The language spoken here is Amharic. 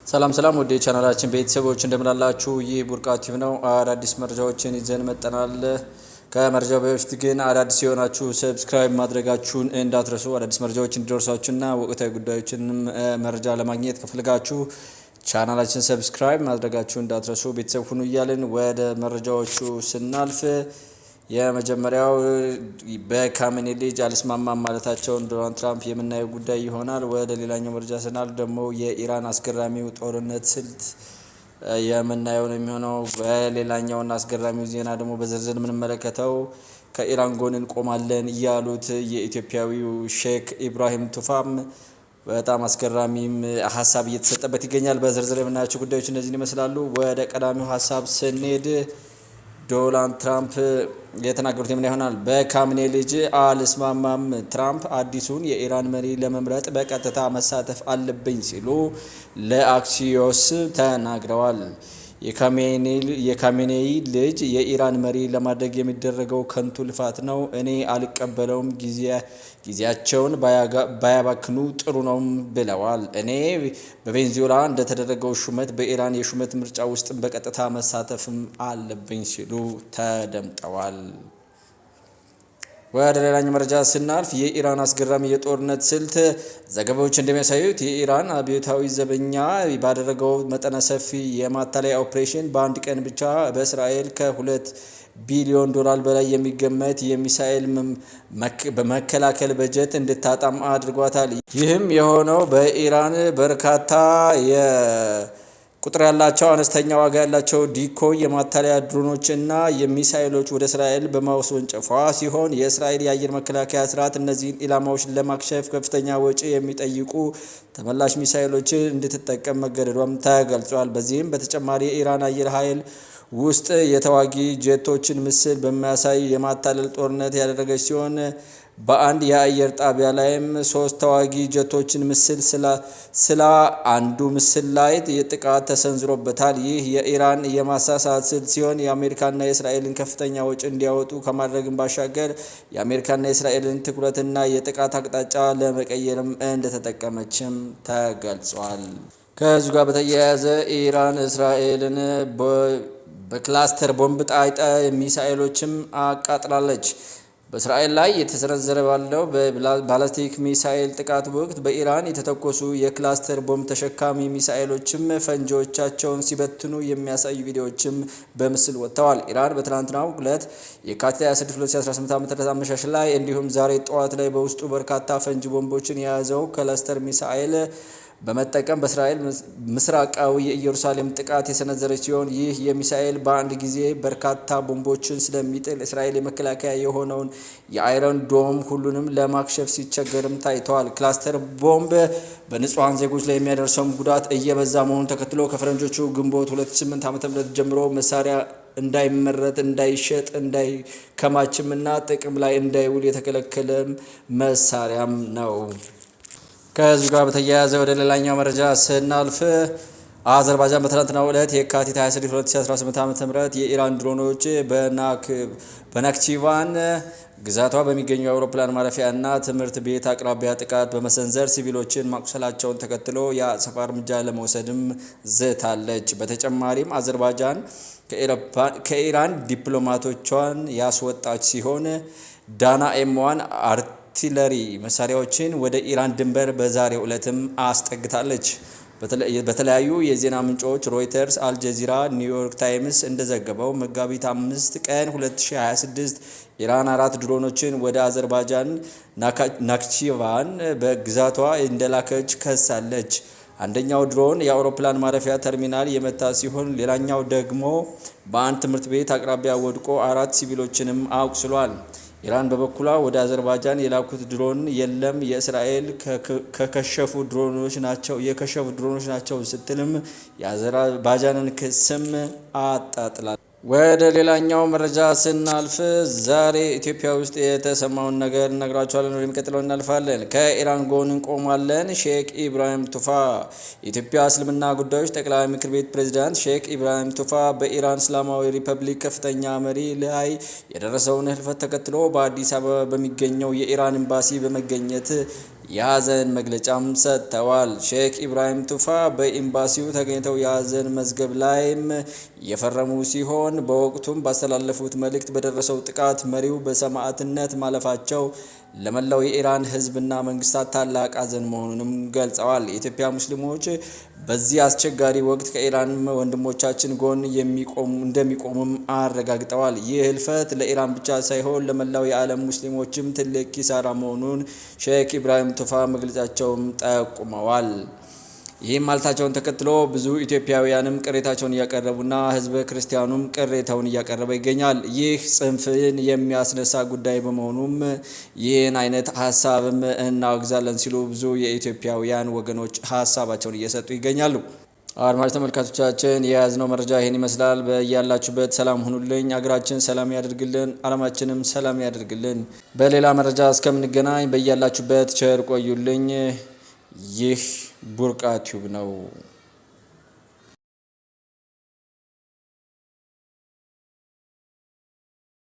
ሰላም ሰላም ወደ ቻናላችን ቤተሰቦች እንደምናላችሁ፣ ይህ ቡርቃ ቲቪ ነው። አዳዲስ መረጃዎችን ይዘን መጥተናል። ከመረጃው በፊት ግን አዳዲስ የሆናችሁ subscribe ማድረጋችሁን እንዳትረሱ። አዳዲስ መረጃዎች እንዲደርሷችሁና ወቅታዊ ጉዳዮችንም መረጃ ለማግኘት ከፈለጋችሁ ቻናላችን subscribe ማድረጋችሁ እንዳትረሱ፣ ቤተሰብ ሁኑ እያልን ወደ መረጃዎቹ ስናልፍ የመጀመሪያው በካሜኒ ልጅ አልስማማም ማለታቸውን ዶናልድ ትራምፕ የምናየው ጉዳይ ይሆናል። ወደ ሌላኛው መረጃ ስናልፍ ደግሞ የኢራን አስገራሚው ጦርነት ስልት የምናየው ነው የሚሆነው። በሌላኛውና አስገራሚው ዜና ደግሞ በዝርዝር የምንመለከተው ከኢራን ጎን እንቆማለን ያሉት የኢትዮጵያዊው ሼክ ኢብራሂም ቱፋም በጣም አስገራሚም ሀሳብ እየተሰጠበት ይገኛል። በዝርዝር የምናያቸው ጉዳዮች እነዚህን ይመስላሉ። ወደ ቀዳሚው ሀሳብ ስንሄድ ዶናልድ ትራምፕ የተናገሩት የምን ይሆናል? በካምኔ ልጅ አልስማማም። ትራምፕ አዲሱን የኢራን መሪ ለመምረጥ በቀጥታ መሳተፍ አለብኝ ሲሉ ለአክሲዮስ ተናግረዋል። የካሜኔይ ልጅ የኢራን መሪ ለማድረግ የሚደረገው ከንቱ ልፋት ነው፣ እኔ አልቀበለውም፣ ጊዜያቸውን ባያባክኑ ጥሩ ነው ብለዋል። እኔ በቬንዙዌላ እንደተደረገው ሹመት በኢራን የሹመት ምርጫ ውስጥ በቀጥታ መሳተፍም አለብኝ ሲሉ ተደምጠዋል። ወደ ሌላኛው መረጃ ስናልፍ የኢራን አስገራሚ የጦርነት ስልት። ዘገባዎች እንደሚያሳዩት የኢራን አብዮታዊ ዘበኛ ባደረገው መጠነ ሰፊ የማታለያ ኦፕሬሽን በአንድ ቀን ብቻ በእስራኤል ከ2 ቢሊዮን ዶላር በላይ የሚገመት የሚሳኤል በመከላከል በጀት እንድታጣም አድርጓታል። ይህም የሆነው በኢራን በርካታ ቁጥር ያላቸው አነስተኛ ዋጋ ያላቸው decoy የማታለያ ድሮኖች እና የሚሳይሎች ወደ እስራኤል በማስወንጨፏ ሲሆን፣ የእስራኤል የአየር መከላከያ ስርዓት እነዚህን ኢላማዎች ለማክሸፍ ከፍተኛ ወጪ የሚጠይቁ ተመላሽ ሚሳይሎችን እንድትጠቀም መገደዷም ተገልጿል። በዚህም በተጨማሪ የኢራን አየር ኃይል ውስጥ የተዋጊ ጄቶችን ምስል በሚያሳይ የማታለል ጦርነት ያደረገች ሲሆን፣ በአንድ የአየር ጣቢያ ላይም ሶስት ተዋጊ ጀቶችን ምስል ስላ አንዱ ምስል ላይ ጥቃት ተሰንዝሮበታል። ይህ የኢራን የማሳሳት ስልት ሲሆን፣ የአሜሪካና የእስራኤልን ከፍተኛ ወጪ እንዲያወጡ ከማድረግም ባሻገር የአሜሪካና የእስራኤልን ትኩረትና የጥቃት አቅጣጫ ለመቀየርም እንደተጠቀመችም ተገልጿል። ከዚሁ ጋር በተያያዘ ኢራን እስራኤልን በክላስተር ቦምብ ጣይ ሚሳኤሎችም አቃጥላለች። በእስራኤል ላይ የተሰነዘረ ባለው በባላስቲክ ሚሳኤል ጥቃት ወቅት በኢራን የተተኮሱ የክላስተር ቦምብ ተሸካሚ ሚሳኤሎችም ፈንጂዎቻቸውን ሲበትኑ የሚያሳዩ ቪዲዮዎችም በምስል ወጥተዋል። ኢራን በትናንትናው ዕለት የካቲት 26 2018 ዓ.ም አመሻሽ ላይ እንዲሁም ዛሬ ጠዋት ላይ በውስጡ በርካታ ፈንጂ ቦምቦችን የያዘው ክላስተር ሚሳኤል በመጠቀም በእስራኤል ምስራቃዊ የኢየሩሳሌም ጥቃት የሰነዘረች ሲሆን፣ ይህ የሚሳኤል በአንድ ጊዜ በርካታ ቦምቦችን ስለሚጥል እስራኤል የመከላከያ የሆነውን የ Iron Dome ሁሉንም ለማክሸፍ ሲቸገርም ታይተዋል። ክላስተር ቦምብ በንጹሐን ዜጎች ላይ የሚያደርሰውም ጉዳት እየበዛ መሆኑን ተከትሎ ከፈረንጆቹ ግንቦት 2008 ዓ.ም ጀምሮ መሳሪያ እንዳይመረት፣ እንዳይሸጥ፣ እንዳይከማችም እና ጥቅም ላይ እንዳይውል የተከለከለ መሳሪያም ነው። ከዚሁ ጋር በተያያዘ ወደ ሌላኛው መረጃ ስናልፍ አዘርባይጃን በትናንትናው ዕለት የካቲት 26 2018 ዓ.ም የኢራን ድሮኖች በናክቺቫን ግዛቷ በሚገኙ የአውሮፕላን ማረፊያና ትምህርት ቤት አቅራቢያ ጥቃት በመሰንዘር ሲቪሎችን ማቁሰላቸውን ተከትሎ የአጸፋ እርምጃ ለመውሰድም ዝታለች። በተጨማሪም አዘርባይጃን ከኢራን ዲፕሎማቶቿን ያስወጣች ሲሆን፣ ዳና M1 artillery መሳሪያዎችን ወደ ኢራን ድንበር በዛሬው ዕለትም አስጠግታለች። በተለያዩ የዜና ምንጮች ሮይተርስ፣ አልጀዚራ፣ ኒውዮርክ ታይምስ እንደዘገበው መጋቢት 5 ቀን 2026 ኢራን አራት ድሮኖችን ወደ አዘርባይጃን ናክቺቫን በግዛቷ እንደላከች ከሳለች። አንደኛው ድሮን የአውሮፕላን ማረፊያ ተርሚናል የመታ ሲሆን፣ ሌላኛው ደግሞ በአንድ ትምህርት ቤት አቅራቢያ ወድቆ አራት ሲቪሎችንም አቁስሏል። ኢራን በበኩሏ ወደ አዘርባይጃን የላኩት ድሮን የለም፣ የእስራኤል የከሸፉ ድሮኖች ናቸው ስትልም የአዘርባይጃንን ክስም አጣጥላል። ወደ ሌላኛው መረጃ ስናልፍ ዛሬ ኢትዮጵያ ውስጥ የተሰማውን ነገር እነግራችኋለን። ወደሚቀጥለው እናልፋለን። ከኢራን ጎን እንቆማለን። ሼክ ኢብራሂም ቱፋ። የኢትዮጵያ እስልምና ጉዳዮች ጠቅላይ ምክር ቤት ፕሬዚዳንት ሼክ ኢብራሂም ቱፋ በኢራን እስላማዊ ሪፐብሊክ ከፍተኛ መሪ ላይ የደረሰውን ህልፈት ተከትሎ በአዲስ አበባ በሚገኘው የኢራን ኤምባሲ በመገኘት የሀዘን መግለጫም ሰጥተዋል። ሼክ ኢብራሂም ቱፋ በኤምባሲው ተገኝተው የሀዘን መዝገብ ላይም የፈረሙ ሲሆን፣ በወቅቱም ባስተላለፉት መልእክት በደረሰው ጥቃት መሪው በሰማዕትነት ማለፋቸው ለመላው የኢራን ሕዝብና መንግስታት ታላቅ ሀዘን መሆኑንም ገልጸዋል። የኢትዮጵያ ሙስሊሞች በዚህ አስቸጋሪ ወቅት ከኢራን ወንድሞቻችን ጎን እንደሚቆሙም አረጋግጠዋል። ይህ ህልፈት ለኢራን ብቻ ሳይሆን ለመላው የዓለም ሙስሊሞችም ትልቅ ኪሳራ መሆኑን ሼክ ኢብራሂም ቱፋ መግለጫቸውም ጠቁመዋል። ይህም ማለታቸውን ተከትሎ ብዙ ኢትዮጵያውያንም ቅሬታቸውን እያቀረቡና ህዝበ ክርስቲያኑም ቅሬታውን እያቀረበ ይገኛል። ይህ ጽንፍን የሚያስነሳ ጉዳይ በመሆኑም ይህን አይነት ሀሳብም እናወግዛለን ሲሉ ብዙ የኢትዮጵያውያን ወገኖች ሀሳባቸውን እየሰጡ ይገኛሉ። አድማጭ ተመልካቾቻችን፣ የያዝነው መረጃ ይህን ይመስላል። በያላችሁበት ሰላም ሁኑልኝ። አገራችን ሰላም ያደርግልን፣ ዓለማችንም ሰላም ያደርግልን። በሌላ መረጃ እስከምንገናኝ በያላችሁበት ቸር ቆዩልኝ። ይህ ቡርቃ ቲዩብ ነው።